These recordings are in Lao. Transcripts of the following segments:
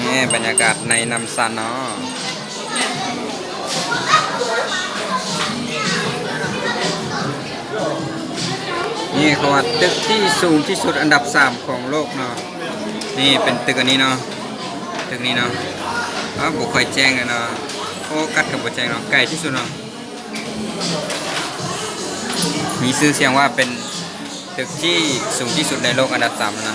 ນີ້ບັນຍາກາດໃນນ້ຳຊັນເນາະ. ນີ້ເຂົາວ່າຕຶກທີ່ສູງທີ່ສຸດອັນດັບສາມຂອງໂລກເນາະ. ນີ້ເປັນຕຶກອັນນີ້ເນາະ ຕຶກນີ້ເນາະ. ອ້າວ ບໍ່ຄ່ອຍແຈ້ງເນາະ ໂຟກັສກໍບໍ່ແຈ້ງເນາະ ໃກ້ທີ່ສຸດເນາະ. ມີຊື່ສຽງວ່າເປັນຕຶກທີ່ສູງທີ່ສຸດໃນໂລກອັນດັບສາມນະ.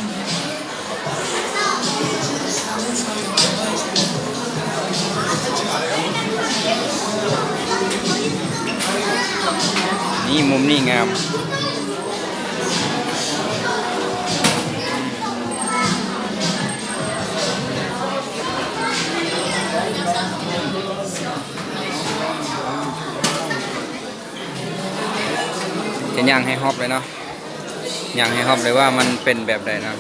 ນີ້ ມຸມນີ້ງາມ. ຈະຍ່າງໃຫ້ຮອບເລີຍເນາະ ຍ່າງໃຫ້ຮອບເລີຍວ່າມັນເປັນແບບໃດເນາະ.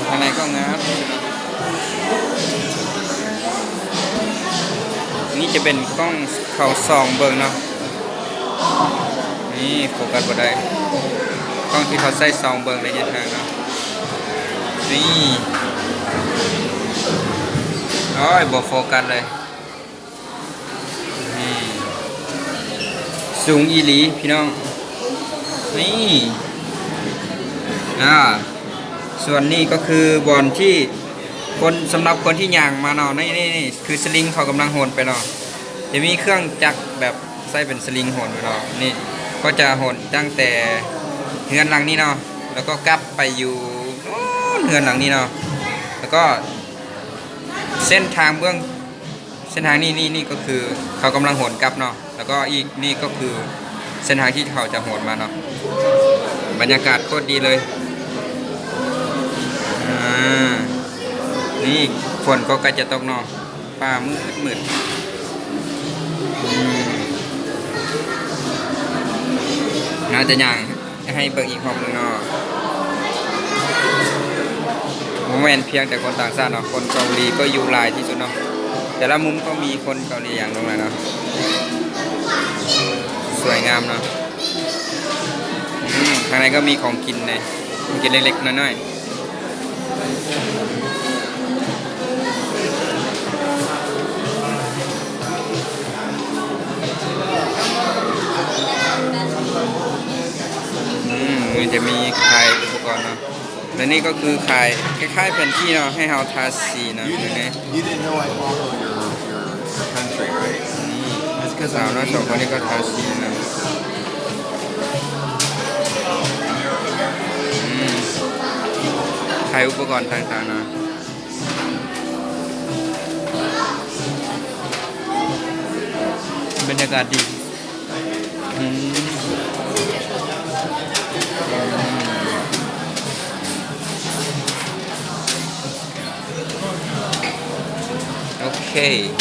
ຂ້າງໃນກໍງາມ. ນີ້ຈະເປັນກ້ອງເຂົາສ່ອງເບິ່ງເນາະ. ນີ້ໂຟກັສບໍ່ໄດ້ ກ້ອງທີ່ເຂົາໃຊ້ສ່ອງເບິ່ງໄລຍະຫ່າງເນາະ. ນີ້ ໂອ້ຍ ບໍ່ໂຟກັສເລີຍ. ນີ້ ສູງອີ່ຫຼີພີ່ນ້ອງ. ນີ້ ອາ ສ່ວນນີ້ກໍຄືບ່ອນທີ່ຄົນ ສຳລັບຄົນທີ່ຍ່າງມາເນາະ. ນີ້ ນີ້ ນີ້ຄືສະລິງເຂົາກຳລັງໂຫນໄປເນາະ. ຈະມີເຄື່ອງຈັກແບບໃຊ້ເປັນສະລິງໂຫນໄປເນາະ. ນີ້ກໍຈະໂຫນຕັ້ງແຕ່ເຮືອນຫຼັງນີ້ເນາະ ແລ້ວກໍກັບໄປຢູ່ໂນ້ນເຮືອນຫຼັງນີ້ເນາະ. ແລ້ວກໍເສັ້ນທາງເບື້ອງ ເສັ້ນທາງນີ້ ນີ້ ນີ້ກໍຄືເຂົາກຳລັງໂຫນກັບເນາະ ແລ້ວກໍອີກນີ້ກໍຄືເສັ້ນທາງທີ່ເຂົາຈະໂຫນມາເນາະ. ບັນຍາກາດໂຄດດີເລີຍ. ອາ ນີ້ຝົນກໍໃກ້ຈະຕົກເນາະ ຟ້າມືດໆ. ອືມ ໜ້າຈະຍ່າງ ໃຫ້ເບິ່ງອີກຮອບໜຶ່ງເນາະ. ບໍ່ແມ່ນພຽງແຕ່ຄົນຕ່າງຊາດເນາະ ຄົນເກົາຫຼີກໍຢູ່ຫຼາຍທີ່ສຸດເນາະ. ແຕ່ລະມຸມກໍມີຄົນເກົາຫຼີຢ່າງຫຼວງຫຼາຍເນາະ. ສວຍງາມເນາະ. ອືມ ຂ້າງໃນກໍມີຂອງກິນເດ້ ຂອງກິນເລັກໆນ້ອຍໆ. ອືມ ມັນຈະມີຂາຍອຸປະກອນເນາະ ແລະ ນີ້ກໍຄືຂາຍຄ້າຍໆແຜນທີ່ເນາະ ໃຫ້ເຮົາທາສີເນາະ. You didn't, you didn't know I follow your, your, your country, right? ນີ້ It's 'cause ສາວ I'm ນ້ອຍສອງຄົນນີ້ກໍທາສີເນາະ. ອືມ ຂາຍອຸປະກອນຕ່າງໆເນາະ. ບັນຍາກາດດີ. ອືມ ໂອເຄ.